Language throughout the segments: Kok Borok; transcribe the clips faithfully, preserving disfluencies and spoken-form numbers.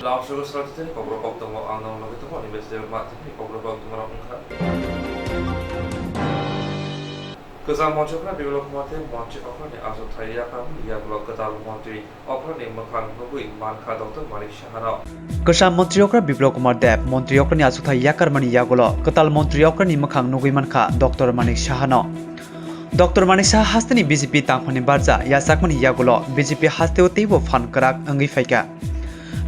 Ang Sugo Sarajitini kokrok koktwma ang nang logi tongo, ani bese ma tini kokrok koktwma rok wngkha. Kwcham montri okra Biplab Kumar tei montri okrani achukthai yakarmani yagulo kwtal montri okrani mwkhang nugwi mankha Doctor Manik Sahano. Kwcham montri okra Biplab Kumar Deb montri okrani achukthai yakarmani yagulo kwtal montri okrani mwkhang nugwi mankha Doctor Manik Sahano. Doctor Manik Saha hasteni B J P tangphani barja yachakmani yagulo B J P hasteo teibo phan kwrak wngwi phaikha.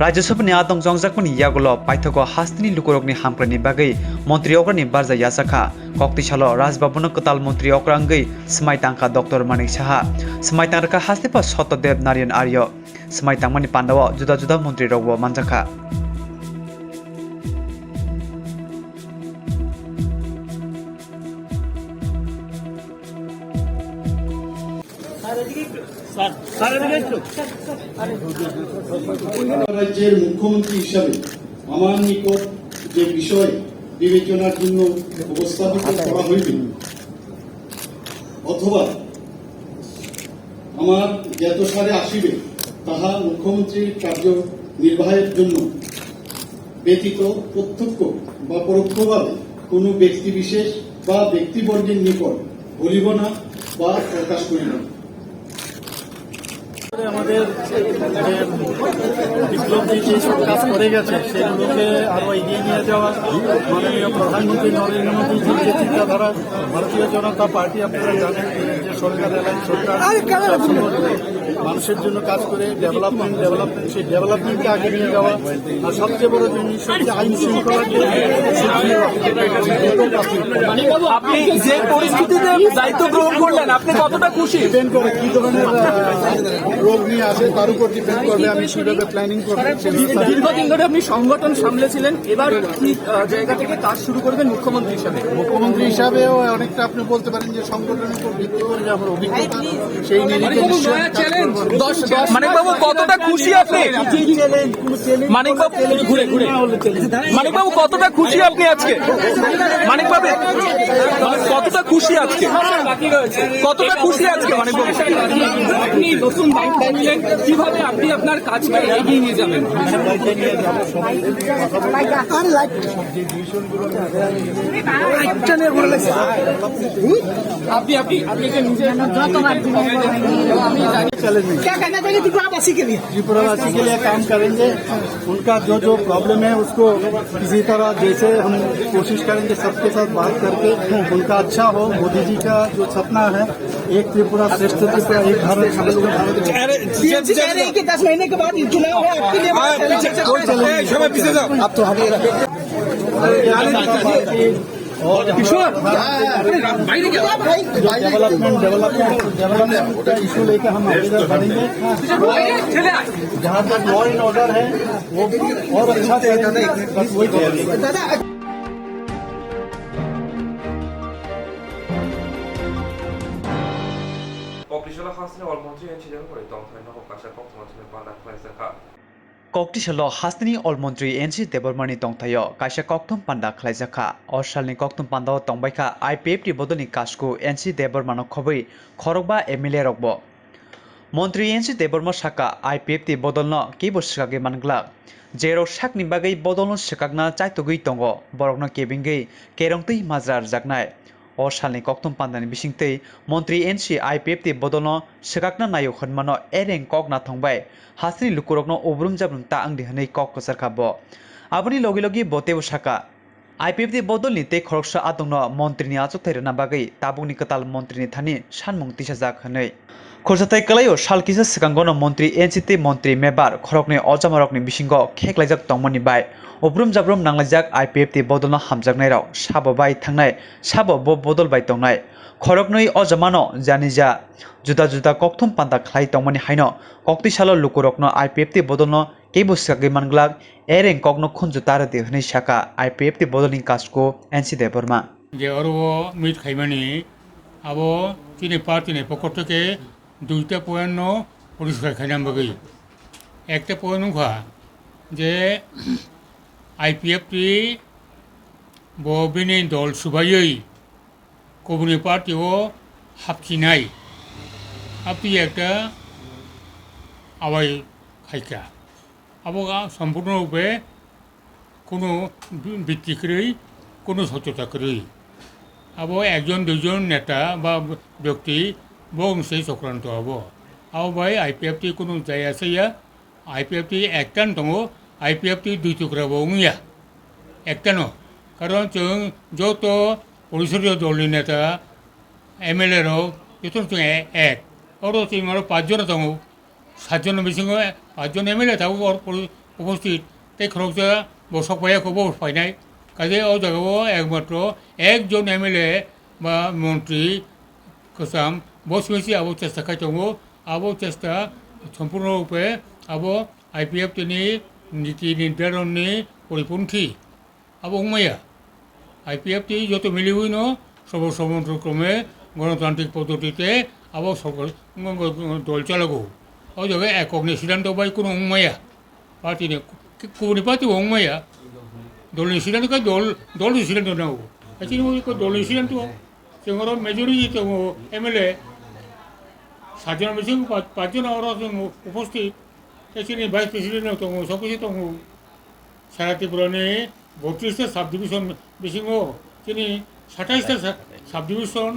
Rajya Sabhani adong chongjakmani yagulo paithago hasteni lukurokni hamkraini bagwi montri okrani barja yachakha. Koktisalo Raj Bhavanno kwtal montri okra wngwi swmai tangkha Doctor Manik Saha. Swmai tangrwkha haste pha Satyadev Narayan Arya. Swmai tangmani pandao juda juda montrirokbo manjakha. রাজ্যের মুখ্যমন্ত্রী হিসাবে আমার নিকট যে বিষয় বিবেচনার জন্য উপস্থাপিত করা হইবে অথবা আমার জ্ঞাতসারে আসিবে, তাহা মুখ্যমন্ত্রীর কার্য নির্বাহের জন্য ব্যতীত প্রত্যক্ষ বা পরোক্ষভাবে কোনো ব্যক্তিবিশেষ বা ব্যক্তিবর্গের নিকট বলিব না বা প্রকাশ করিব না। আমাদের যে বিপ্লবজি যে সব কাজ করে গেছে, সেগুলোকে আরো এগিয়ে নিয়ে যাওয়া, মাননীয় প্রধানমন্ত্রী নরেন্দ্র মোদীজির যে চিন্তাধারা, ভারতীয় জনতা পার্টি আপনারা জানেন যে সরকার এলাইন সরকার, মানুষের জন্য কাজ করে, ডেভেলপমেন্ট, ডেভেলপমেন্ট, সেই ডেভেলপমেন্টকে আগে নিয়ে যাওয়া। আর সবচেয়ে বড় জিনিস হচ্ছে আইন শৃঙ্খলা। আপনি যে পরিস্থিতিতে দায়িত্ব গ্রহণ করলেন, আপনি কতটা খুশি? ডিপেন্ড করে কি ধরনের, আহ, রোগ নিয়ে আসে, তার উপর ডিপেন্ড করবে আমি কিভাবে প্ল্যানিং করবো। দীর্ঘদিন ধরে আপনি সংগঠন সামলেছিলেন, এবার কি, আহ, জায়গা থেকে কাজ শুরু করবেন মুখ্যমন্ত্রী হিসাবে? মুখ্যমন্ত্রী হিসাবেও অনেকটা আপনি বলতে পারেন যে সংগঠনের উপর ভিত্তি করে যে আমার অভিজ্ঞতা, সেই নিরিখে নিশ্চয়ই আমি কাজ করবো। দশ, দশ মানিকবাবু, কতটা খুশি আপনি? মানিকবাবু, ঘুরে, ঘুরে। মানিকবাবু, কতটা খুশি আপনি আজকে? মানিকবাবু, কতটা খুশি আজকে? কতটা খুশি আজকে, মানিকবাবু? আপনি নতুন দায়িত্ব নিলেন, কিভাবে আপনি আপনার কাজকে এগিয়ে নিয়ে যাবেন? আপনি, আপনি, আপনি যে নিজে क्या कहना चाहिए त्रिपुरावासी के लिए? त्रिपुरावासी के लिए काम करेंगे। उनका जो जो प्रॉब्लम है, उसको किसी तरह जैसे हम कोशिश करेंगे, सबके साथ बात करके उनका अच्छा हो। मोदी जी का जो सपना है, एक त्रिपुरा, श्रेष्ठ त्रिपुरा, एक भारत, श्रेष्ठ भारत। अरे, टीएमसी कह रही है कि दस महीने के बाद चुनाव है, आपके लिए कोई चैलेंज नहीं। आप तो हमें किशोर, अरे, भाई, डेवलपमेंट, डेवलपमेंट, डेवलपमेंट का इशू लेके हम आगे बढ़ेंगे। जहाँ तक लॉ एंड ऑर्डर है, वो और अच्छा से, बस वही तैयारी है। Koktisalo hasteni All Montri N C Debbarmani tongthai nogo kaisa koktwma thani panda khlaijakha. Koktisalo hasteni All Montri N C Debbarmani tongthaio kaisa kokthum panda khlaijakha. O salni kokthum pandao tongbaikha I P F T bodolni kasku N C Debbarmano khobwi khorokba M L A rokbo. Montri N C Debbarma saka, I P F T bodolno kebo swkagwi manglak. Jerok sakni bagwi bodolno swkakna chaitugwi tongo, borokno kebengwi kerongtwi majra rwjaknai. O salni kokthum pandani bisingtwi montri N C I P F T bodolno swkakna naio hwnmano ereng kok nathong bai hasteni lukurokno ubrum jabrum ta wngdi hwnwi kok kwcharkha bo. Aboni logi logi bo teibo saka, I P F T bodolni tei khoroksa adongno montrini achukthai rwna bagwi tabukni kwtal montrini thani sanmung tisajak hwnwi. Khursathai kwlaio sal kisa swkangono montri N C tei montri mebar khoroknwi ojamarokni bisingo kheklaijak tongmani bai ubrum jabrum nanglaijak I P F T bodolno hamjaknairok sabo bai thangnai. Sabo bo bodol bai tongnai. Khoroknwi o jamano janija juda juda kokthum panda khlai tongmani haino koktisalo lukurokno I P F T bodolno kebo swkagwi manglak, ereng kokno khunju ta rwdi hwnwi saka I P F T bodolni kasku N C Debbarma. Je oro o meet khaimani abo chini party ni pokot theke duita point no poriskar khaina bagwi. Ekta point wngkha je I P F T bo bini dol subaiwi kubuni party o hapchinai. Aphi ekta awai khaikha. Abo ga-, সম্পূর্ণ রূপে কোনো বি-, ভিত্তি করেই কোনো সত্যতা করেই। Abo ekjon duijon neta ba ব্যক্তি bo wngse চক্রান্ত abo. Abo bai I P F T কোনো jaya saya, I P F T ekta no tongo, I P F T dui tukra bo wngya. Ekta no. Karon chwng joto পরিষদীয় দলনি নেতা, M L A rok joto chwng e-, ek. Oro chwng oro pachjon tongo. Satjon bisingo pachjon M L A tabuk or pori-, uposthit, tei khoroksa bo sok phaiya kho, bo phainai. Kaje o jagao ekmatro ekjon M L A ba montri kwcham bo simi si abo chesta khai tongo, abo chesta সম্পূর্ণ রূপে abo I P F T ni niti nirdaron ni poriponthi. Abo wngmaya. I P F T joto miliwi no সর্বসম্মতক্রমে গণতান্ত্রিক পদ্ধতিতে abo সরকার, দল চালাগো. O jaga ekok ni siddhanto bai kuno wngmaya. Party ni ku-, kubuni party bo wngmaya. Dol ni siddhanto khe dol, dol ni siddhanto nango. Hai chini ui ko dol ni siddhanto. Chwng oro majority tongo M L A. Satjon bising pa-, pachjon oro chwng uposthit. Tei chini vice president rok tongo, sob kisi tongo. Sara Tripura ni botris ta subdivision bisingo chini satais ta sa-, subdivision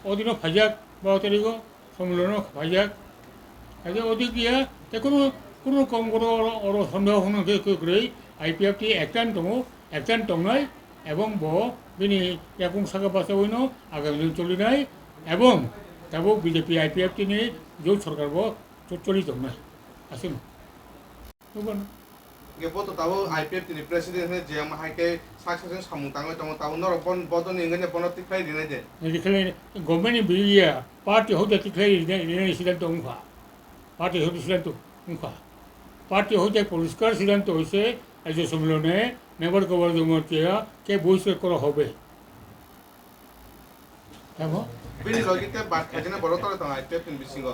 odino phaijak, ba otarigo sommilono phaijak. Kaje odik dia, tei kunu, kunu kom kunu oro, oro sondeho hwnwi khe kwrwi, I P F T ekta tongo, ekta tongnai, ebong bo bini yakung saka bachawino agami din cholinai, ebong tabuk B J P I P F T ni jot sorkar bo cho-, choli tongnai. Aswk. Nukgo na? Hingke bo to tabuk I P F T ni president hwnwi J M hai khe sak sak samung tangwi tongo, tabuk norok bon-, bodoni wngkhe bono tikhlai rinai de. Nini khe government ni biya party hoite tikhlai rinai, rinai siddhanto wngkha. Party hoite siddhanto wngkha. Party hoite poriskar siddhanto hoise rajya sommilone member governor jongno tiya ke boiskar kora hobe. Tamo? Bini logi te bat khaijana borok tole tong I P F T ni bisingo.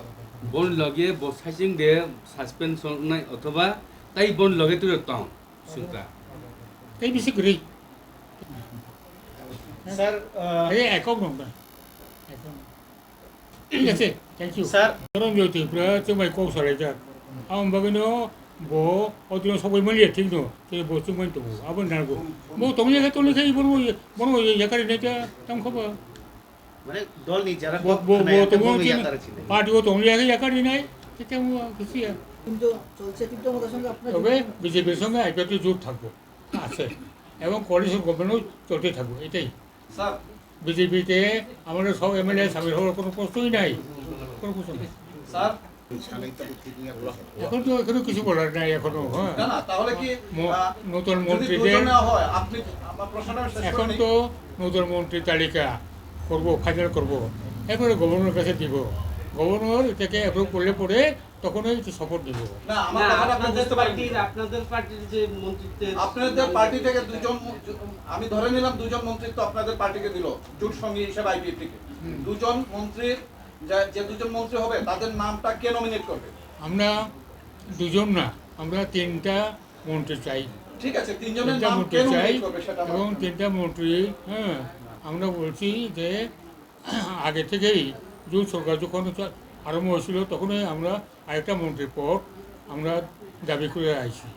Boni logi bo saiching de suspension nai othoba tai boni logi tule tong sukha. Tai bisi kwrwi. Sir, uh, Ei, ekok nong da. Ekok. Thik ase, thank you. Sir. Dhoromjoy Tripura, chwng bai kok salaijak. Aboni bagwino bo odino sogwi manliya thik no, tei bo chwng bai tongo, abo narwgo. Bo tongya khe tongya khe, bono, bono yakari naikha, tamo khe bo. Mane dol ni jara bo, kok bo, khwnaya bo tei tongo bono chini yakari sinai. Party o tongya khe yakari nai, tei tamo khusi ya. কিন্তু চলছে, কিন্তু আমাদের সঙ্গে আপনার তবে বিজেপির সঙ্গে আইপিএফটি জোট থাকবো, আছে, এবং কোয়ালিশন গভর্নমেন্টও চলতে থাকবো, এটাই। স্যার। বিজেপিতে আমাদের সব এমএলএ সামিল হওয়ার কোনো প্রশ্নই নাই, কোনো প্রশ্ন নেই। স্যার। এখন তো, এখনো কিছু বলার নাই এখনো, হ্যাঁ। না, না, তাহলে কি, ম-, আহ, নতুন যদি মন্ত্রীদের দুজনে হয়, আপনি, আমার প্রশ্নটা আমি শেষ এখন করে নিই। তো নতুন মন্ত্রী তালিকা করব, ফাইনাল করব, এরপরে গভর্নর কাছে দিব। গভর্নর এটাকে অ্যাপ্রুভ করলে পরে তখনই তো শপথ নিব। না, আমার না, কথাটা আপনি আপনাদের বুঝতে পারেননি। পার্টির, আপনাদের পার্টির যে মন্ত্রিত্বের আপনাদের নাম পার্টি থেকে দুজন ম-, আমি ধরে নিলাম দুজন মন্ত্রিত্ব আপনাদের পার্টিকে দিল, জোট সঙ্গী হিসেবে আইপিএফটি কে। হুম। দুজন মন্ত্রীর যে, যে দুজন মন্ত্রী হবে, তাদের নামটা কে নমিনেট করবে? আমরা দুজন না, আমরা তিনটা মন্ত্রী চাই। ঠিক আছে, তিনজনের তিনটা নাম মন্ত্রী কে চাই নমিনেট করবে সেটা আমার এবং জানা। তিনটা মন্ত্রী, হ্যাঁ, আমরা বলছি যে আগে থেকেই জোট সরকার যখন চা-, আরম্ভ হয়েছিল, তখনই আমরা আরেকটা মন্ত্রীর পদ আমরা দাবি করে আইছি।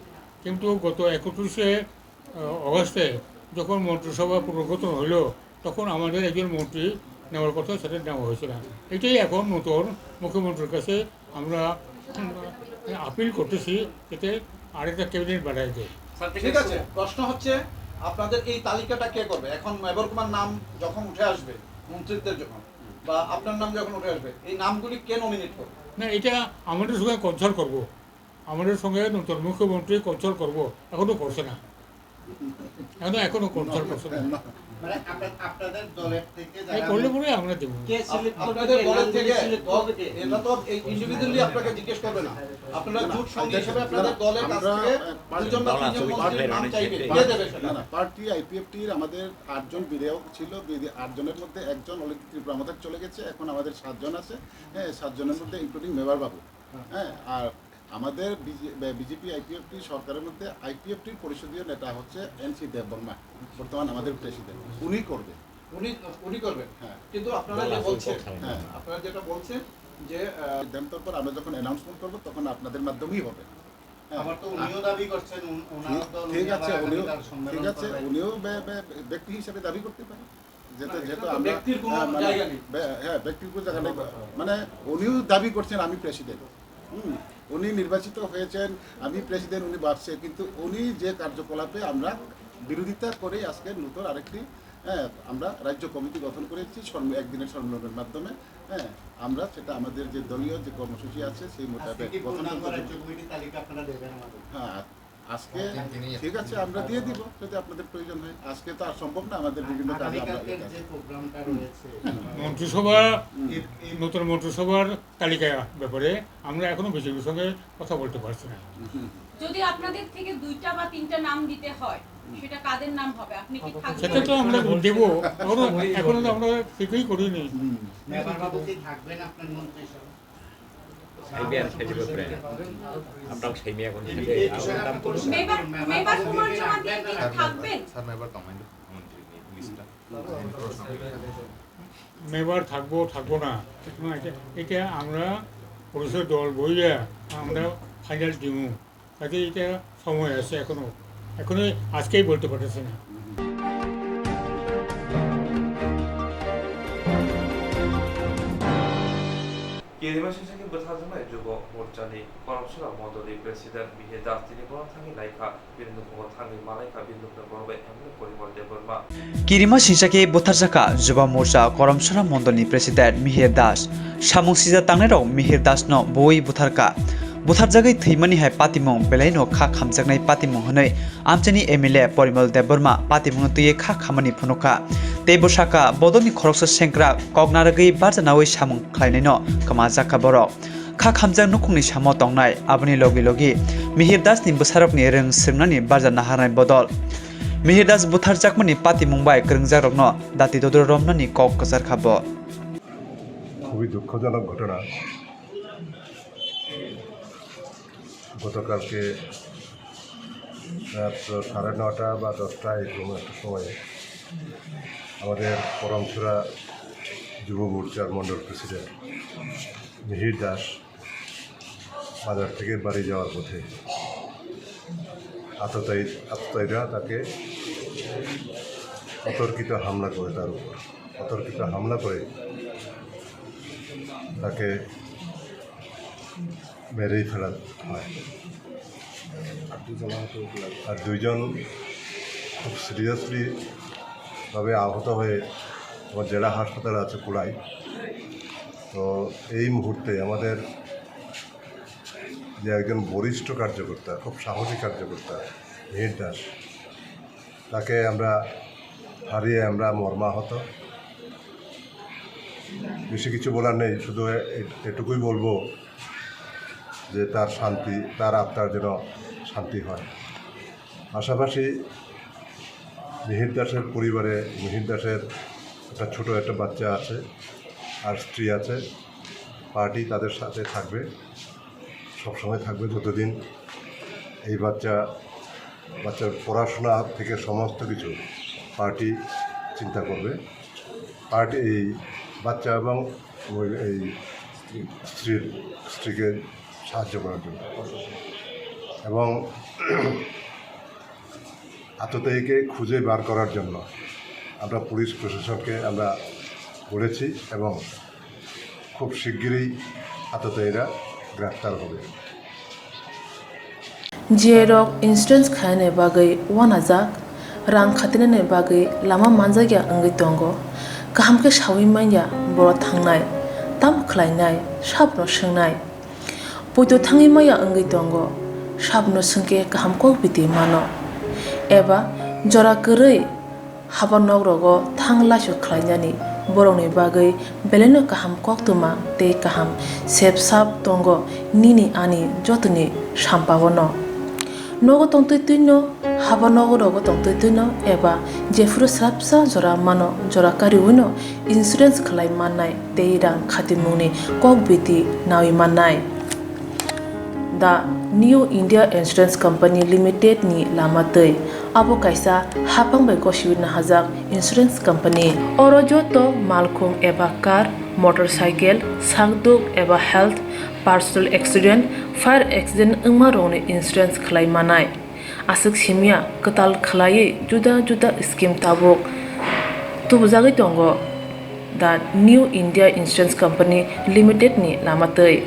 কিন্তু গত একত্রিশে, আহ, অগস্টে যখন মন্ত্রিসভা পুনর্গঠন হইল, তখন আমাদের একজন মন্ত্রী নেওয়ার কথা, সেটা নেওয়া হয়েছে না। এটাই এখন নতুন মুখ্যমন্ত্রীর কাছে আমরা, উম, আপিল করতেছি, যাতে আরেকটা ক্যাবিনেট বানায় দেয়। স্যার, ঠিক আছে, প্রশ্ন হচ্ছে, আপনাদের এই তালিকাটা কে করবে? এখন মেবর কুমার নাম যখন উঠে আসবে, মন্ত্রিত্বের যখন, বা আপনার নাম যখন উঠে আসবে, এই নামগুলি কে নমিনেট করবে? না, এটা আমাদের সঙ্গে কনসাল্ট করব, আমাদের সঙ্গে নতুন মুখ্যমন্ত্রী কনসাল্ট করব, এখনো করছে না। এখনো, এখনো কনসাল্ট করছে না। মানে আপনার, আপনাদের দলের থেকে এই যারা করলে পরে আমরা দেবো। কে সিলেক্ট করবে, আপনাদের কে দলের নাম থেকে সিলেক্ট দল, করবে কে? এটা তো এই ইন্ডিভিজুয়ালি আপনাকে জিজ্ঞেস করবে না। আপনারা না, না, জোট সঙ্গী এটা হিসেবে আপনাদের না, দলের কাছ আমরা, থেকে আহ, পার্টি দুজন বা দল আছে, তিনজন ওই মন্ত্রীর নাম পার্টি চাইবে। কে দেবে সেটা? না, না, পার্টি আইপিএফটির আমাদের আটজন বিধায়ক ছিল, বিধি-, আটজনের মধ্যে একজন অলরেডি ত্রিপুরা মথা চলে গেছে, এখন আমাদের সাতজন আছে। হ্যাঁ, সাতজনের মধ্যে ইনক্লুডিং মেবার বাবু। হ্যাঁ, আর আমাদের বিজে-, বে-, বিজেপি আইপিএফটি সরকারের মধ্যে আইপিএফটির পরিষদীয় নেতা হচ্ছে এনসি দেববর্মা, বর্তমান আমাদের প্রেসিডেন্ট, উনি করবেন। উনি, উনি করবেন। হ্যাঁ। কিন্তু আপনারা যে বলছেন, হ্যাঁ। আপনারা যেটা বলছেন যে, আহ, সিদ্ধান্তর পর আমরা যখন অ্যানাউন্সমেন্ট করবো, তখন আপনাদের মাধ্যমেই হবে। আবার তো উনিও দাবি করছেন, উন-, ওনার ঠিক, দল ঠিক উনি আছে, আবার উনিও, আগামীকাল সম্মেলন ঠিক আছে, করবেন। উনিও বে-, বে-, বে-, ব্যক্তি হিসেবে দাবি করতে পারেন। যেহেতু, না, যেহেতু এটা আমরা, ব্যক্তির কোনো আহ, মানে, জায়গা নেই। বে-, হ্যাঁ, ব্যক্তির কোনো জায়গা নেই। মানে, উনিও দাবি করছেন আমি প্রেসিডেন্ট। হুম, উনি নির্বাচিত হয়েছেন, আমি প্রেসিডেন্ট, উনি বাড়ছে, কিন্তু উনি যে কার্যকলাপে আমরা বিরোধিতা করে আজকে নতুন আরেকটি, হ্যাঁ, আমরা রাজ্য কমিটি গঠন করেছি সর্ব-, একদিনের সম্মেলনের মাধ্যমে। হ্যাঁ, আমরা সেটা আমাদের যে দলীয় যে কর্মসূচি আছে সেই আজকে মোতাবেক কি গঠন পূর্ণাঙ্গ করতে রাজ্য কমিটির তালিকা আপনারা দেবেন আমাদের? হ্যাঁ, আজকে ঠিক আছে, আমরা দিয়ে দিব যদি আপনাদের প্রয়োজন হয়। আজকে তো আর সম্ভব না, আমাদের বিভিন্ন কাজে আমরা আগামীকালকের যে প্রোগ্রামটা রয়েছে, মন্ত্রিসভা, এর, এর নতুন মন্ত্রিসভার তালিকা ব্যাপারে আমরা এখনো বিজেপির সঙ্গে কথা বলতে পারছি না। হুম। যদি আপনাদের থেকে দুইটা বা তিনটা নাম দিতে হয়, হুম। সেটা কাদের নাম হবে? আপনি কি থাকবেন? সেটা তো আমরা দেবো, এখনো, এখনো তো আমরা ঠিকই করিনি। হুম। মেবার বাবু কি থাকবেন আপনার মন্ত্রিসভায়? Saimiya, saimiya ko pre. Amra saimiya ko pre. Mebar, মেবার কুমার জমাতিয়া কি থাকবেন? স্যার, মেবার তো আমাদের মন্ত্রী, মিনিস্টার। মেবার থাকবো, থাকবো না, এটা, এটা আমরা পরিষদ দল বইয়া আমরা ফাইনাল দিমু। কাজে এটা সময় আছে এখনো, এখনো আজকেই বলতে পারতেছি না। Kirima sisake bwtharjaknai Jubo Morchani Koromsora Mondolni President Mihir Das tini bono thangwi naikha. Bini nukhungo thangwi malaikha bini nukhungni borok bai M L A Porimal Debbarma. Kirima sisake bwtharjakha Jubo Morcha Koromsora Mondolni President Mihir Das. Samung sijak tangnairok Mihir Dasno bui bwtharkha. Bwtharjagwi thwimani hai patimung belaino kha khamjaknai patimung hwnwi amchaini M L A Porimal Debbarma patimungno twiwi kha khamani phunukha. Tei bwsakha bodolni khoroksa sengkrak kok narwgwi barja naui samung khlainaino kwmajakha borok. Kha khamjak nukhungni samo tongnai, aboni logi logi Mihir Dasni bwsarokni rwng swrwngnani barja naharnai bodol. Mihir Das butharjakmani patimung bai kwrwngjakrokno dati dodro romnani kok kwcharkha bo. খুবই দুঃখজনক ঘটনা। গতকালকে রাত সাড়ে নটা বা দশটা এরকম একটা সময়ে আমাদের করমছড়া যুব মোর্চার মণ্ডল প্রেসিডেন্ট মিহির দাস বাজার থেকে বাড়ি যাওয়ার পথে আততায়ী, আততায়ীরা তাকে অতর্কিত হামলা করে তার উপর। অতর্কিত হামলা করে তাকে মেরেই ফেলা হয়। আর দুজন আহত হয়েছিল। আর দুইজন খুব সিরিয়াসলি ভাবে আহত হয়ে আমার জেলা হাসপাতালে আছে কুড়াই। তো এই মুহূর্তে আমাদের যে একজন বরিষ্ঠ কার্যকর্তা, খুব সাহসী কার্যকর্তা মিহির দাস, তাকে আমরা হারিয়ে আমরা মর্মাহত। বেশি কিছু বলার নেই, শুধু এ-, এ-, এটুকুই বলবো যে তার শান্তি, তার আত্মার যেন শান্তি হয়। পাশাপাশি মিহির দাসের পরিবারে, মিহির দাসের একটা ছোট একটা বাচ্চা আছে, আর স্ত্রী আছে। পার্টি তাদের সাথে থাকবে, সবসময় থাকবে, যতদিন এই বাচ্চা, বাচ্চার পড়াশোনা থেকে সমস্ত কিছু পার্টি চিন্তা করবে। পার্টি এই বাচ্চা এবং ওই এই স্ত্রীর, স্ত্রীকে সাহায্য করার জন্য এবং আততায়ীকে খুঁজে বার করার জন্য আমরা পুলিশ প্রশাসনকে আমরা বলেছি এবং খুব শিগগিরই আততায়ীরা গ্রেফতার হবে। Jiyarok insurance khainani bagwi uanajak, rang khatinani bagwi lama manjakya wngwi tongo. Kaham khe saui manya borok thangnai, tamo khlainai, sabono swngnai. Poito thangwi maya wngwi tongo, sabono swngkhe kaham kok biti mano. Eba jora kwrwi haba nok rogo thang laisu khlainani borokni bagwi belaino kaham koktwma tei kaham sep sap tongo nini ani jotoni sampao no. Nogo tongtwi twino, haba nogo rogo tongtwi twino eba jephuru swrapsa jora mano jora kariwino insurance khlai mannai tei rang khatimungni kok biti naui mannai. The New India Insurance Company Limited ni lama twi. Abo kaisa haphang bai gosiwi nahajak insurance company. Oro joto malkhung eba car, motorcycle, sakduk eba health, personal accident, fire accident wngmarokni insurance khlai manai. Aswk simya kwtal khlaiwi juda juda scheme tabuk tubujagwi tongo the New India Insurance Company Limited ni lama twi.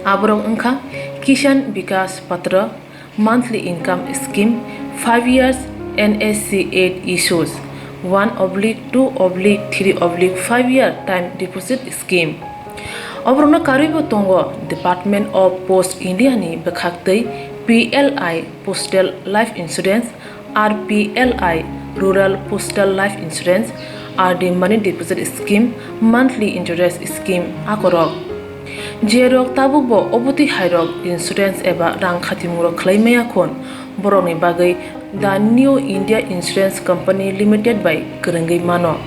Aborok wngkha Kisan Vikas Patra, monthly income scheme, five years N S C eight issues, one oblique two oblique three oblique five year time deposit scheme. Oborokno karwibo tongo Department of Post India ni bwkhaktwi P L I Postal Life Insurance, R P L I Rural Postal Life Insurance, R D Money Deposit Scheme, Monthly Interest Scheme akorok. Jerok tabukbo obotwi hairok insurance eba rang khatimungrok khlai maya khun, borokni bagwi The New India Insurance Company Limited bai kwrwngwi mano.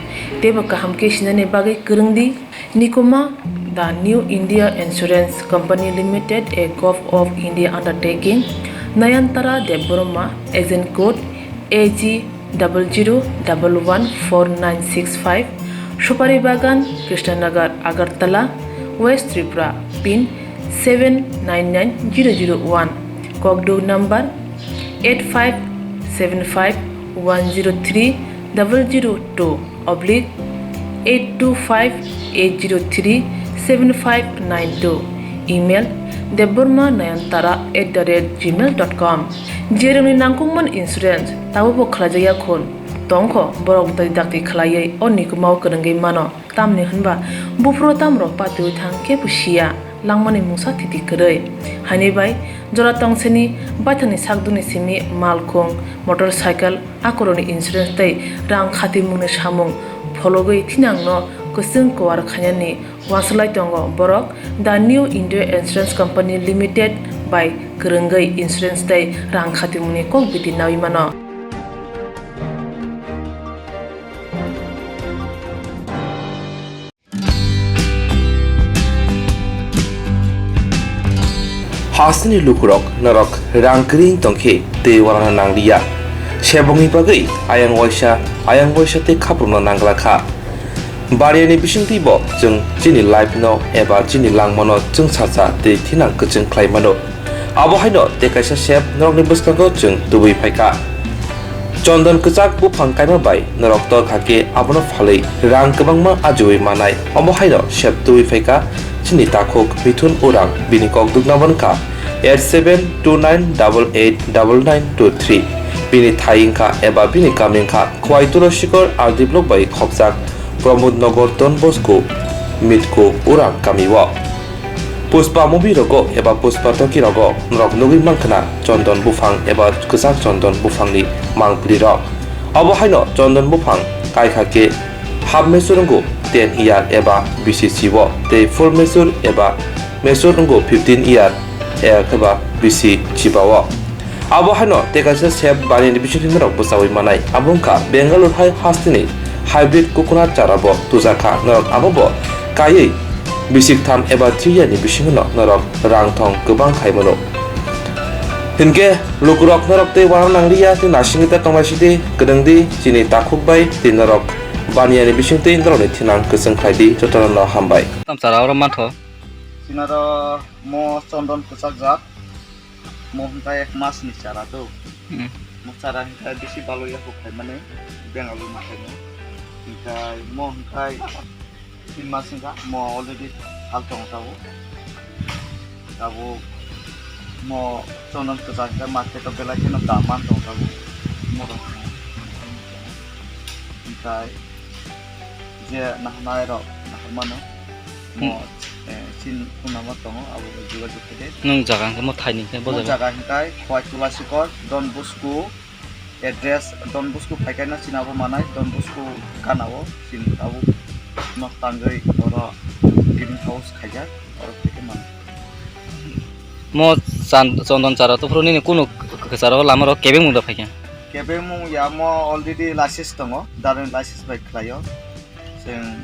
Teibo kaham khe sinani bagwi kwrwng di. Nikuma, The New India Insurance Company Limited, a Govt of India undertaking, Nayantara Debbarma, agent code A G double zero double one four nine six five, Supari Bagan, Krishnanagar, Agartala, West Tripura, pin seven nine nine zero zero one, kokduk number eight five seven five one zero three double zero two oblique eight two five eight zero three seven five nine two, email debbarma nayantara at the rate gmail dot com. Jerokni nangkukmani insurance tabukbo khlaijakya khun tongkho, borok dakti khlaiwi o nikumao kwrwngwi mano. Tamni hwnba buphuru tamrok patiwi thang kebo siya, langmani mungsa thiti kwrwi. Haini bai jora tongseni baithangni sakduni simi malkhung, motorcycle, akorokni insurance tei rang khatimungni samung phologwi thinangno kwchwng kuar khainani uansuk lai tongo borok The New India Insurance Company Limited bai kwrwngwi insurance tei rang khatimungni kok biti naui mano. Hasteni lukurok norok rang kwrwi tongkhe tei uanana nangliya. Sebongni bagwi ayang waisa, ayang waisa tei khaprokno nangla kha. Bariani bisingtwi bo chwng chini life no eba chini langmano chwngsacha tei thinang kwchwng khlai mano. Abo haino tei kaisa sep norokni bwskango chwng tubui phaikha. Chondon kwchak buphang kaima bai norok tor kha khe abono phalwi rang kwbangma ajiui manai. Omo haino sep tubui phaikha chini takhuk Mithun Urang, bini kokduk number wngkha eight seven two nine double eight double nine two three. Bini thai wngkha eba bini kami wngkha Khwai Tulasikhor R D block bai khokjak Pramod Nagar Don Bosco Mitku Urang kamio. Pushpa movie rogo eba Pushpa toki rogo norok nugwi mankha na chondon buphang eba kwchak chondon buphangni mangpili rok. Obo haino chondon buphang kaikha khe half mature wngo ten year eba bisi chibo tei full mature eba mature wngo fifteen year eba bisi chibao. Abo haino tei kaisa sep baniani bisingtwi norok bwchaui manai. Abo wngkha Bangalore hai hasteni hybrid coconut chara bo tujakha. Norok abo bo kaiwi bisik tham eba three year ni bisingo no norok rang thong kwbang khai mano. Hinkhe lukurok norok tei uanang nangliya tei nasingwi ta tonglaisidi, kwdwngdi chini takhuk bai tei norok baniani bisingtwi norokni thinang kwchwng khlaidi. Jotono no hambai. Tam chara oro mantho. Chinaro mo chondon kwchak jak. Mo hwnkhai ek mas ni chara do. Hmm. Mo chara hwnkhai bisi balo yaku khaimani Bengaluru ni khaimani. Hwnkhai mo hwnkhai tin mas wngkha, mo already hal tongo tabuk. Tabuk mo chondon kwchak hwnkhai market o belai kheno dam man tongo tabuk. Mo rok hwnkhai je naharnai rok nahar mano. Mo, hmm, eh, chin phone number tongo, abo bai jogajog khe de. Nwng jaga hwnkhe mo thai ni khe bo jaga? Mo jaga hwnkhe Khwai Tulasikhor, Don Bosco, address Don Bosco phaikhe no chini abo manai, Don Bosco gana o chini abo nok tangwi oro green house khaijak, oro phaikhe manai. Mo chan-, chondon chara tuphuru nini kunu k-, k-, kwcharo lama rok kebeng mung da phaikha? Kebeng mung ya mo already license tongo, driving license bai khlaio. Chwng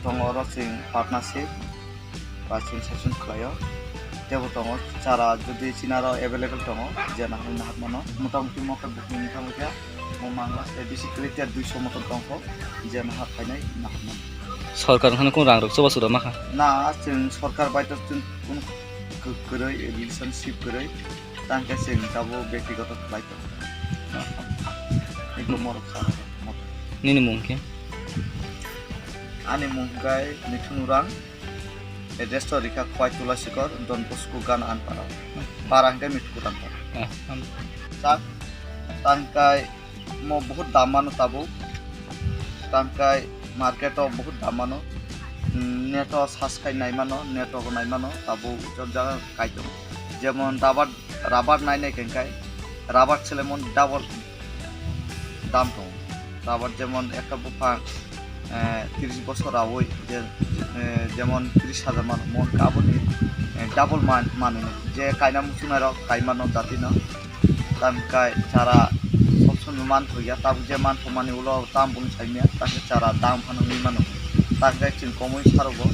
tongo oro chwng partnership ba chwng session khlaio. Tebo tongo chara jodi chinaro available tongo, je nahar nahar mano. Motamuti mo khe buphang wngkha wngkha mo mangla tei bisi kwrwi tiya duiso motor tongkho, je nahar phainai nahar mano. Sorkar wngkhano kung rang rok chubachu rw makha. Na, chwng sorkar bai to chwng kung kwrwi relationship kwrwi, tang khe chwng tabuk bektigoto khlai tongo. Eko morok sana. Nini mung khe? Ani mung khe Mithun Urang, address to rikha Khwai Tulasikor, Don Bosco Gan Anpara. Para hwnkhe Mithu Kutan para. Ah, am. Chak, tangkai mo bahut dam mano tabuk. Tangkai market o bahut dam mano. Net o search khai nai mano, net o nai mano, tabuk jot jaga kai tongo. Jemon rubber, rubber nai nai khe khai, rubber selemon double dam tongo. Rubber jemon ekta buphang, eh, tris bosor rawi je, eh, jemon tris hajar mano, mo hwnka aboni, eh, double man, manwi no. Je kaina muchungnai rok kai mano jati no. Tam kai chara sob somoi man thokya, tabuk je man thokmani ulo tam bung saimya, tam khe chara dam phano wngwi mano. Tam khe chwng komui sarogo,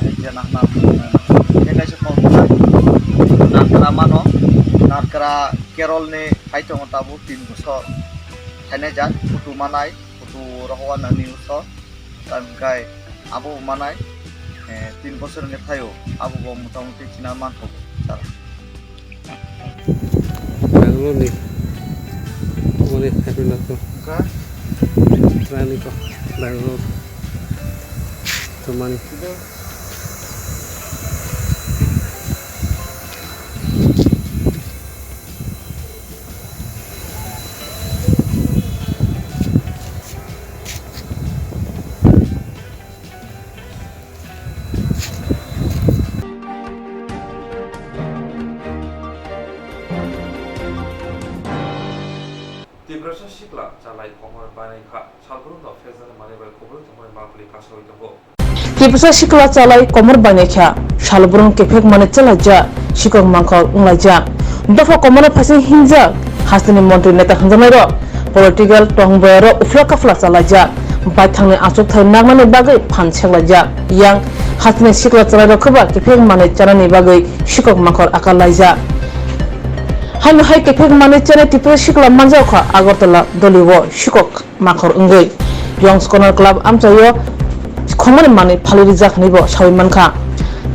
eh, je nahna, eh, je kaisa kok narkra mano, narkra Kerol ni hai tongo tabuk tin bosor thainai jak, photo manai, photo rohowa nani uso, tam kai abo manai, eh, tin bosor ni thaio, abo bo motamuti china manthogo sara. Bangalore ni, mani happy na to. Ka? Rani ko, Bangalore. To mani. Tiprasa sikla chalai komor banai kha, salbrumno phejani manwi bai kubui tongmani mapli kasawi tongo. Tiprasa sikla chalai komor bainai kha, salbrum kephek mani chalaijak, sikok mangkhor wnglaijak. Dopha komorno phaising hinjak, hasteni montri neta hwnjaknairok, political tongboyarok uphla kaphla chalaijak, baithangni achukthai naknani bagwi phan seklaijak. Yang hasteni sikla chalairok khe ba kephek mani chanani bagwi sikok mangkhor akal laijak. Haino hai kephek mani chanai Tiprasa sikla manjak kha Agartala dolio sikok mangkhor wngwi Young Scholar Club amchaio khongmani manwi phalwi rijak hwnwibo sawi mankha.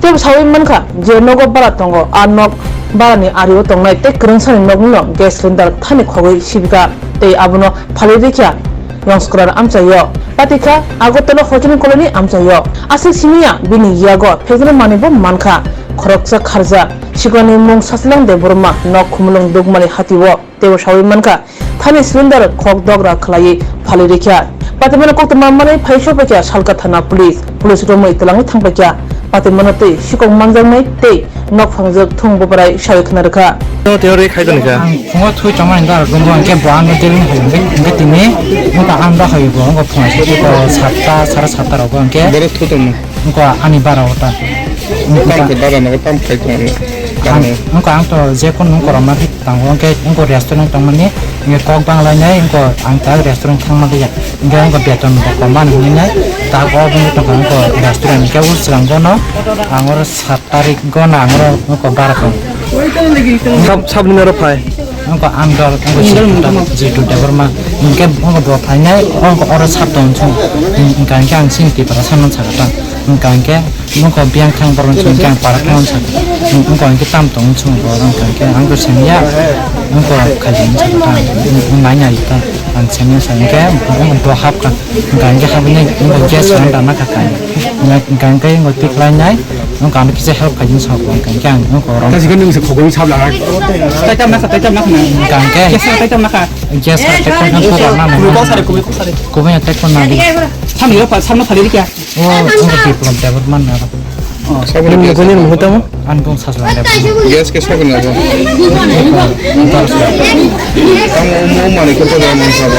Teibo sawi mankha je nogo bara tongo, a nok barani ario tongnai tei kwrwngsani noknwino gas cylinder thani khogwi sibikha tei abono phalwi rikha Young Scholar amchaio. Patikha Agartala Hotel Colony amchaio. Aswk simiya bini yago phejani manwibo mankha. Khoroksa kharjak siklani mung Sasilang Debbarma, nok Khumulwng Dukmali hatio. Teibo sawi mankha, thani cylinder khok dogra khlaiwi phalwi rikha. Patimano koktwma manwi phai sokphaikha Salka thana police. Police romwi twlangwi thangpaikha. Patimano twi sikok manjaknai tei nok phangjak thung bwbarai sawi khna rwkha. Tei oro khai jani kha. Ang phungo thui tongmani da gumbo hwnkhe bo ano dealing hai hwnkhe tini wngkha ang da hai bo wngkha phungo satta sara satta rogo hwnkhe. Borok thui tongma. Wngkha ani bara ota. Tamo khe bara nogo tamo khai tongmani. Wngkha ang to je kono wngkha rwma. Tango hwnkhe wngkha restaurant tongmani, hwnkhe kok banglainai, wngkha ang ta restaurant thangma khe ya. Hwnkhe wngkha beton bo kom mani hwnwi nai, ta o bini tongkha wngkha restaurant, hwnkhe o swnamgo no ang oro sat tarik go no ang oro wngkha bara tong. Sab-, sabni oro phai? Wngkha ang dol, wngkha Jitu Debbarma, hwnkhe wngkha bo phainai, wngkha oro sat tong song, hwnkha hwnkhe ang chini Tripura sanmani sakha tang, hwnkha hwnkhe. Nokho biyang thang borok chwng khe ang para thang sa. Nokho hwnkhe tam tong chwng borok wngkha hwnkhe ang to seniya. Nokho khaijani sa ta. Nai nai ta ang seniya sa hwnkhe bo hap kha. Hwnkha hwnkhe habini nokho gas cylinder ma kha kai. Hwnkha hwnkhe nokho tik lai nai. Nokho ano kisa help khaijani sa hwnkha hwnkhe ang nokho rom. Kasi kan nung se khogoi sab laga. Tai tam na kha, tai tam na kha. Hwnkha hwnkhe gas tai tam na kha. Gas tai tam na kha. Kubui kok sare, kubui kok sare. Kubui tai kon na di. Thani ro pa samno thali ri kya? Oh, ang ko Biplab Debbarma na. Oh, saboni mukuni muhu tamo? Ang kong sasla Debbarma. Gas ke saboni abo. Tamo mo mani ko to mani sabo.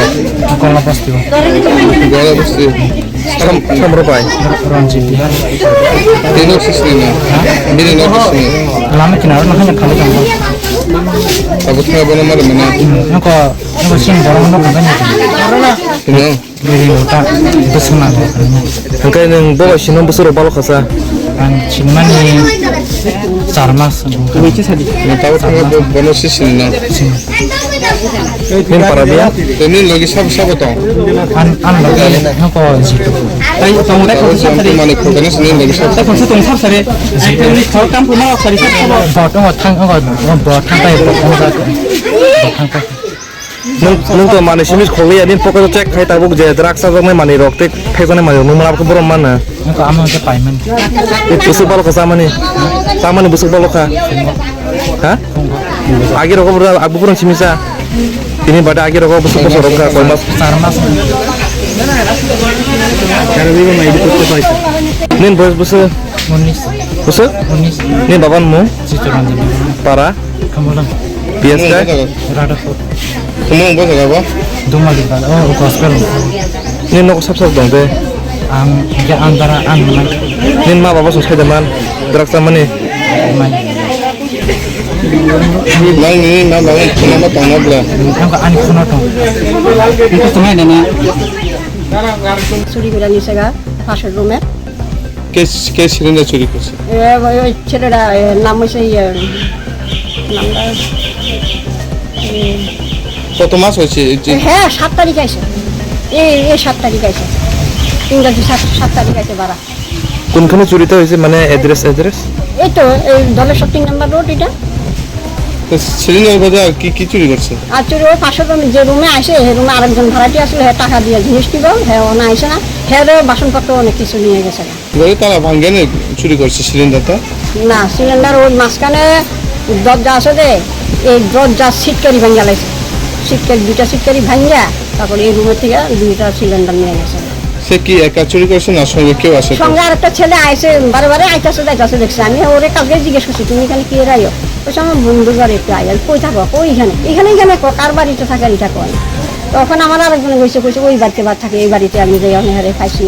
Kola pasti. Kola pasti. Sam, sam ropai. Ranjit Bihar. Dino sisni na. Bini no sisni. Lama kinaro na hanya khali jang. Abo thai bono mare mana. Noko, noko sin borong no kagani. Dino. Bini uta bwswk nango. Hwnkhe nwng bo bai sino bwswk rok balo khasa. Ang sinimani char mas. Tabo thangma bo-, bono se sinina. Nini para biya? Tei nini logi sabo sabo tong? An, an logi noko jitu. Tabo jang tong mani khotani se nini logi sabo. Bo tongo thang, bo, bo thang pai, bo thang pai. Bo thang pai. Nwng, nwng to manwi simi khogwi ya, nini pocket o check khai tabuk je drugs chajaknai manwi rok tei phekjaknai manwi rok nung mano, abo khe borom mano. Nwng to amo khe paiman. Bwswk balo kha chamani? Chamani bwswk balo kha? Ha? Agi rogo bwrwi, abo bwrwi simi cha. Tini bade agi rogo bwswk bwswk rok kha, koi mas? Char mas. Nini boyos bwswk? Unis. Bwswk? Unis. Nini baba ni mung? Chittaranjan. Para? Kamulang. P S K? Radhapur. Omo wngkha jaga bo? Dumali bala, oh, gospel. Nini nogo sab sab tong de? Ang, hingke ang dara ang nang. Nini ma baba song sai de man, drugs chamani? Mai. Nang nini ma baba phone ma tong ma bla? Ang ani phone tong. Itu semai nana. চুরি করে নিছে গা, পাশের রুমে। কে, কে সিলিন্ডার চুরি করছে? এ, ওই, ওই ছেলেটা, এ, নাম হইছে ইয়ে, নামটা, এ, কত মাস হয়েছে এই যে? হ্যাঁ, সাত তারিখ আইছে। এই, এই সাত তারিখ আইছে। ইংরাজি সাত, সাত তারিখ আইছে বারা। কোনখানে চুরিটা হয়েছে? মানে অ্যাড্রেস, অ্যাড্রেস? এই তো, এই ধলেশ্বর তিন নম্বর রোড এটা। তো সিলিন্ডার বাদে আর কি কি চুরি করছে? আর চুরি ওই পাশের রুমে, যে রুমে আসে, সেই রুমে আরেকজন ভাড়াটি আসলে, হ্যাঁ, টাকা দিয়ে জিনিস নিব, হ্যাঁ, ওনা আইসে না, হ্যাঁ, রে বাসনপত্র অনেক কিছু নিয়ে গেছে। ঘরে তালা ভাঙে না চুরি করছে সিলিন্ডারটা? না, সিলিন্ডার ওই মাঝখানে দরজা আছে যে, এই দরজা সিটকারি ভাঙিয়া লাইছে। সিটকারি, দুইটা সিটকারি ভাঙিয়া, তারপরে এই রুমের থেকে দুইটা সিলিন্ডার নিয়ে গেছে। সে কি একা চুরি করছে না সঙ্গে কেউ আছে? সঙ্গে আরেকটা ছেলে আইছে, বারে বারে আইতাছে যাইতাছে দেখছি। আমি ওরে কালকে জিজ্ঞেস করছি, "তুমি এখানে কি এর আইও?" বলছে, "আমার বন্ধুর বাড়ি একটু আই।" আমি, "কই থাকো?" "ওই এখানে।" "এখানে, এখানে কো-, কার বাড়িতে থাকে এটা কয়।" তখন আমার আরেকজনে কইছে, কইছে, "ওই বাড়িতে বাদ থাকে, এই বাড়িতে আমি যাই, আমি হারে খাইছি।"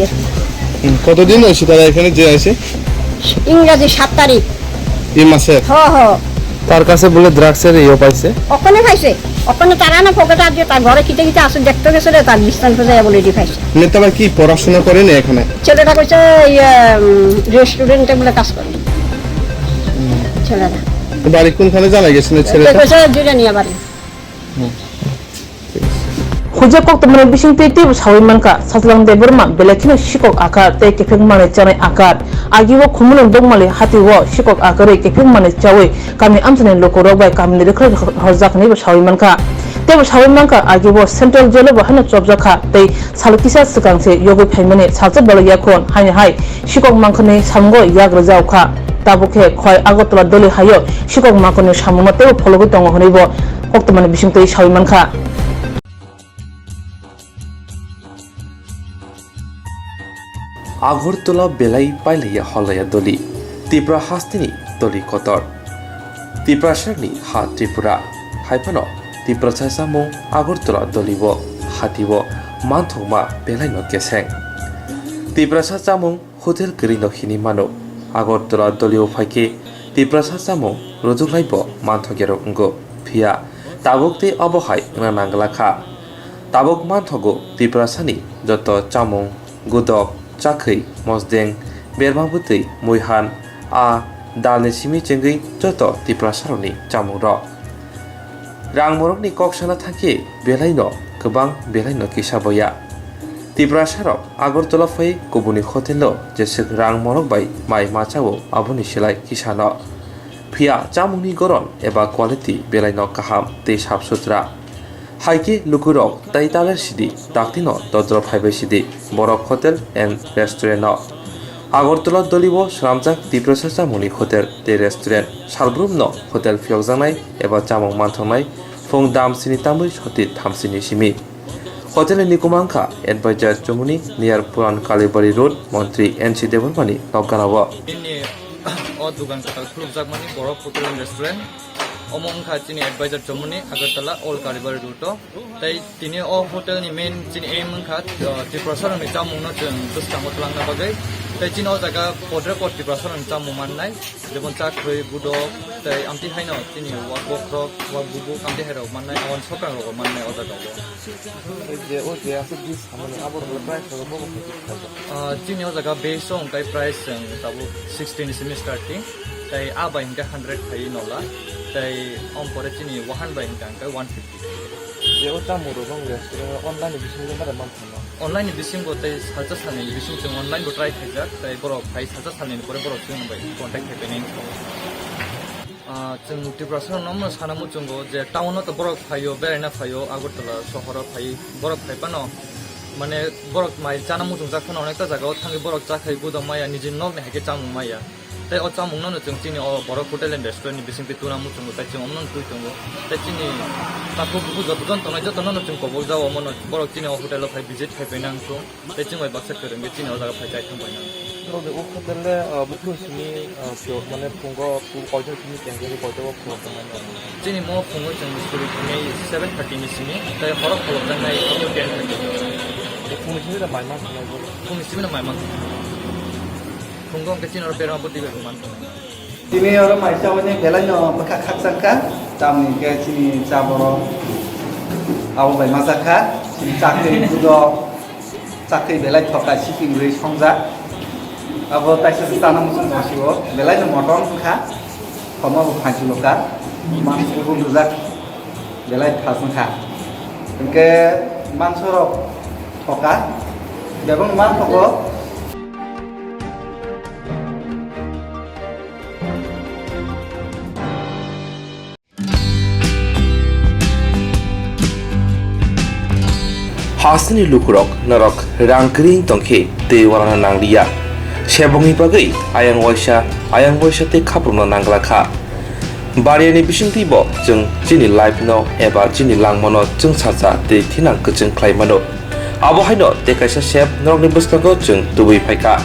হুম, কতদিন হয়েছে তারা এখানে যে আছে? ইংরাজি সাত তারিখ। এই মাসে? হ, হ। তার কাছে বলে ড্রাগসের ইয়ে পাইছে? ওখানে খাইছে। ওখানে তারা না পকেটে আর যে তার ঘরে কিতে কিতে আছে দেখতে গেছে রে, তার বিস্তান খোঁজা বলে এটি খাইছে। মানে তারা কি পড়াশোনা করে না এখানে? ছেলেটা কইছে, ইয়ে, উম, রেস্টুরেন্টে বলে কাজ করে। ছেলেটা। তো বাড়ি কোনখানে জানা গেছে না ছেলেটা? কইছে জিরানিয়া বাড়ি। হুম। Hujak koktwmani bisingtwi teibo sawi mankha, Sajlang Debbarma belai kheno sikok akar tei kephek manwi chanai akar. Agio Khumulwng Dongmali hatio sikok akarwi kephek manwi chawi kami amchaini lukurok bai kamini rwkhrok horjak hinwibo sawi mankha. Teibo sawi mankha, agio Central Jailo bo haino chopjak kha tei sal kisa swkang se yogwi phaimani salsa belai yakhon haino hai sikok mankhani samungo yak rwjak kha. Tabuk khe khoi Agartala Doli haio sikok mankhani samungno teibo phologwi tongo hwnwibo koktwmani bisingtwi sawi mankha. Agartala belai pailaiya holaiya doli, Tipra hasteni doli kotor. Tiprasarni ha Tripura, hai phano Tiprasa chamung Agartala dolibo, hatibo manthokma belaino keseng. Tiprasa chamung hotel kwrwino hinwi mano. Agartala dolio phaikhe Tiprasa chamung rwjuklaibo manthokya rok wngo. Phiya tabuk tei obo hai wngna nangla kha. Tabuk manthogo Tiprasani joto chamung, gudok, chakhwi, mosdeng, berma bwtwi, muihan, a dalni simi chengwi joto Tiprasarokni chamungrok. Rang morokni kok sana thangkhe belaino kwbang, belaino kisa boya. Tiprasarok Agartala phai kubuni hotelo jeswk rang morok bai mai machao aboni silai kisano. Phiya chamungni goron eba quality belaino kaham tei sap sutra. Haikhe lukurok tai taler sidi, daktino dodro phaibai sidi, Borok Hotel and Restaurant-o. Agartala dolibo swnamjak Tiprasa chamungni hotel tei restaurant. Salbrumno hotel phiyokjaknai eba chamung manthoknai phung dam sini tamwi soti thamsini simi. Hotelni nikuma wngkha Advisor Chumuni, near Puran Kalibari Road, Montri N C Debbarmani nokganao. Bini o dogan kwtal khulukjakmani Borok Hotel and Restaurant. Omo wngkha chini advisor Chomoni, Agartala, Old Kalibari route o. Tei tini o hotel ni main chini aim wngkha, uh, Tiprasa rokni chamung no chwng bwskango twlangna bagwi. Tei chini o jaga podre pod Tiprasa rokni chamung mannai, jemon chakhwi, budok, tei amtwi haino chini wak bokhorok, wak bubuk, amtwi hai rok mannai, aboni sokrang rok mannai o jaga o. Je o je aswk dis hamani abo rwgwlai price rwgwlai bobo khaijak khaijak. Ah, chini o jaga base o hwnkhe price chwng tabuk sixty ni simi starting, tei a bai hwnkhe hundred khai nola, tei om pore chini wahan bai hwnkhe hwnkhe one fifty. Je o chamung rok bang restaurant o online ni bisingo mada man thangma? Online ni bisingo tei salsa salni bising chwng online bo try khaijak, tei borok phai salsa salni ni pore borok chwng bai contact khai painai wngkha. Ah, chwng Tiprasa rokno omo sana muchungo je town o to borok phaio, beraina phaio, Agartala sohoro phai, borok phai phano, mane, borok mai chana muchungjak phano onekta jaga o thangwi borok chakhai budok maya, nijini nokni hai khe chamung maya. Tei o chamung no chwng chini o borok hotel and restaurant ni bisingtwi tuna muchungo, tei chwng omono twi tongo. Tei chini takhuk bukhuk joto jon tongnai joto no chwng kobok jao, omono borok chini o hotel o phai visit khai painai wngkha. Tei chwng bai baksa kwrwngwi chini o jaga phai chai thang painai. Norok de o hotel le, ah, buphuru simi, ah, pio, mane phungo, pu-, koitor simi tengkhe koitor o khulok tongnai norok? Chini mo phungo chwng suri thangwi seven thirty ni simi, tei horo khulok jaknai ten thirty. Phungni simi da mai man thangnai bo? Phungni simi da mai man thangnai. Phungo hwnkhe chini oro berma bwtwi bai man thangnai. Tini oro mai chawani belai no bwkha khakchang kha, tamni hwnkhe chini cha borok abo bai ma jak kha, chini chakri budo, chakri belai thoka siping rwi songjak. Abo taisa se chana muchung tong sio, belai no motom wngkha, thoma bo phanchulo kha, mansi bo lujak. Belai thas wngkha. Hwnkhe mansorok thoka, bebak manthogo. Hasteni lukurok norok rang kring tongkhe tei uanana nangliya. Sebongni bagwi ayang waisa, ayang waisa tei khaprokno nangla kha. Baniani bisingtwi bo chwng chini life no eba chini langmano chwngsacha tei thinang kwchwng khlai mano. Abo haino tei kaisa sep norokni bwskango chwng tubui phaikha.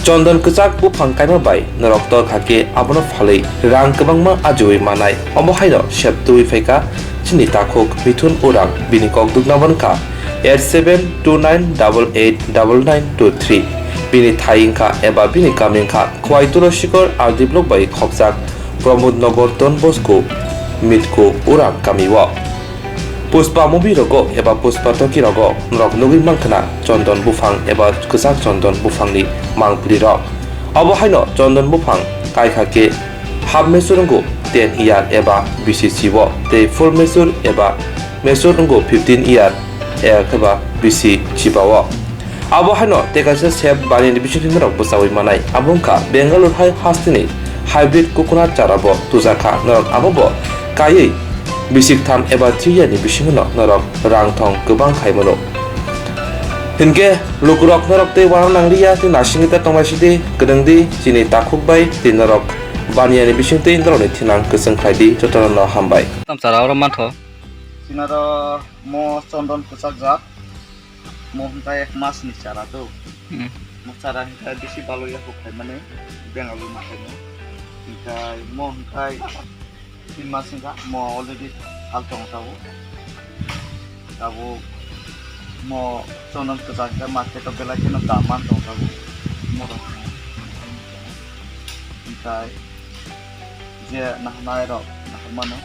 Chondon kwchak buphang kaima bai norok torkha khe abono phalwi rang kwbangma ajiui manai. Omo haino sep tubui phaikha chini takhuk Mithun Urang, bini kok dukna bo wngkha eight seven two nine double eight double nine two three. Bini thai wngkha eba bini kami wngkha Khwai Tulasikhor R D block bai khopjak Pramod Nagar Don Bosco Mitku Urang kami o. Pushpa movie rogo eba Pushpa toki rogo norok nugwi mankha na chondon buphang eba kwchak chondon buphangni mangpili rok. Abo haino chondon buphang kaikha khe half mature wngo ten year eba bisi chibo tei full mature eba mature wngo fifteen year eba bisi chiba o. Abo haino tei kaisa sep baniani bisingtwi norok bwchaui manai. Abo wngkha Bangalore hai hasteni hybrid coconut chara bo tujakha norok, abo bo kaiwi bisik tham eba three year ni bisingo no norok rang thong kwbang khai mano. Hinkhe lukurok norok tei uanana nangliya tei nasingwi ta tonglaisidi, kwrwngdi chini takhuk bai tei norok baniani bisingtwi norokni thinang kwchwng khlaidi, jotono no hambai. Tam chara oro mantho. Sinaro mo chondon kwchak jak. Mo hwnkhai ek mas ni chara do. Hmm. Mo chara hwnkhai bisi balo ya huk khai mani Bengali ma khai mo. Hwnkhai mo hwnkhai tin mas hwnkhai mo already hal tong tabo. Tabo mo chondon kwchak hwnkhai market o belai kheno dam man tong tabo. Mo rok hwnkhai je naharnai rok nahar mano.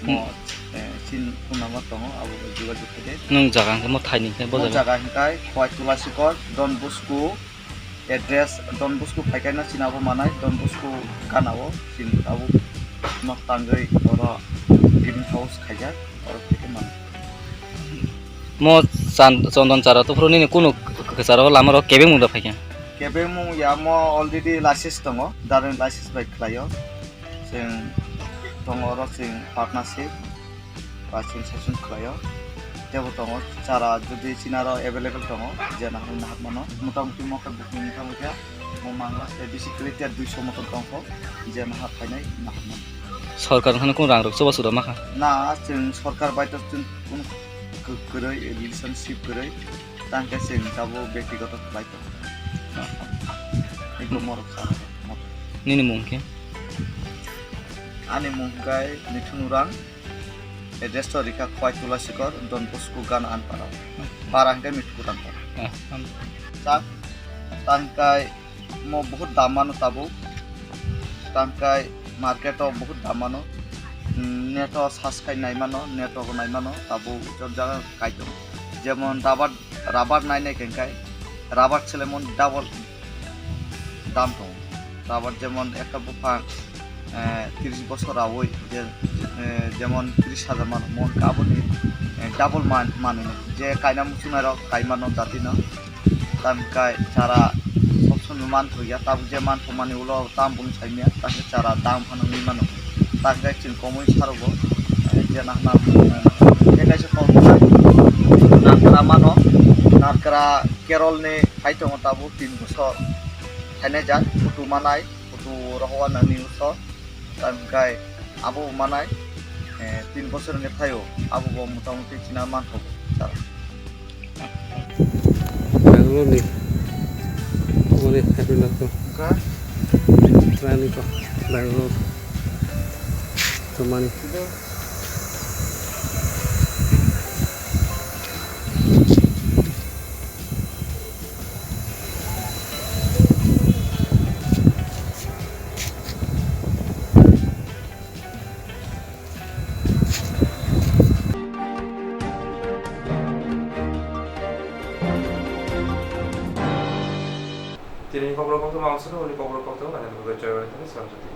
Mo, hmm, eh, sin phone number tongo, abo bai jogajog khe de. Nwng jaga hwnkhe mo thaini hwnkhe bo jaga? Mo jaga hwnkhe Khwai Tulasikhor, Don Bosco, address Don Bosco phaikhe no sinabo manai, Don Bosco gana o sin abo nok tangwi oro green house khaijak, oro khe mano. Mo chan-, chondon chara tuphuru nini kunu k-, k-, kwcharo lama rok kebeng mungda phaikha? Kebeng mung ya mo already license tongo, driving license bai khlaio. Chwng tongo oro chwng partnership ba chwng session khlaio. Tebo tongo chara jodi chinaro available tongo, je nahar nahar mano. Motamuti mo khe buphang motha motha mo mangla tei bisi kwrwi tiya duiso motor tongkho, je nahar phainai nahar mano. Sorkar hwnkheno kunu rang rok chubachu rw makha? Na, chwng sorkar bai to chwng kunu kw-, kwrwi relationship kwrwi, tangkhe chwng tabuk bektigoto khlai tongo. Ekdom morok sa. Nini mung khe? Ani mung hwnkhe Mithun Urang, address to rikha Khowai Tulasikor, Don Bosco Gan Anpara. Para hwnkhe Mithu Kutangkor. Ah, am- Sa, tangkai mo bahut dam mano tabuk. Tangkai market o bahut dam mano. Hmm, net o search khai nai mano, net o nai mano, tabuk jot jaga kai tongo. Jemon rubber, rubber nai nai khe kai, rubber selemon double dam tongo. Rubber jemon ekta buphang, eh, tris bosor rawi je, eh, jemon tris hajar mano, mo hwnkhe aboni, eh, double man-, manwi no. Je kaina muchungnai rok kai mano jati no. Tamkai chara sob somoi manthokya, tabuk je manthokmani ulo tam bung saimya, tamkhe chara dam phano wngwi mano. Tamkhe chwng komui sarogo, eh, je nahna, eh, je kaisa kok narkra mano, narkra Kerol ni hai tongo tabuk tin bosor. Thainai jat photo manai, photo rohor nani uso. Tamkhe abo manai, eh, tin bosor ni thaio, abo bo motamuti china manthogo chara. Bangalore ni, mani happy na to. Ka? Rani to, Bangalore. To mani. Tini khobor koktwma ang sano, uni khobor koktwma nang nugwi chai wale tani samjati.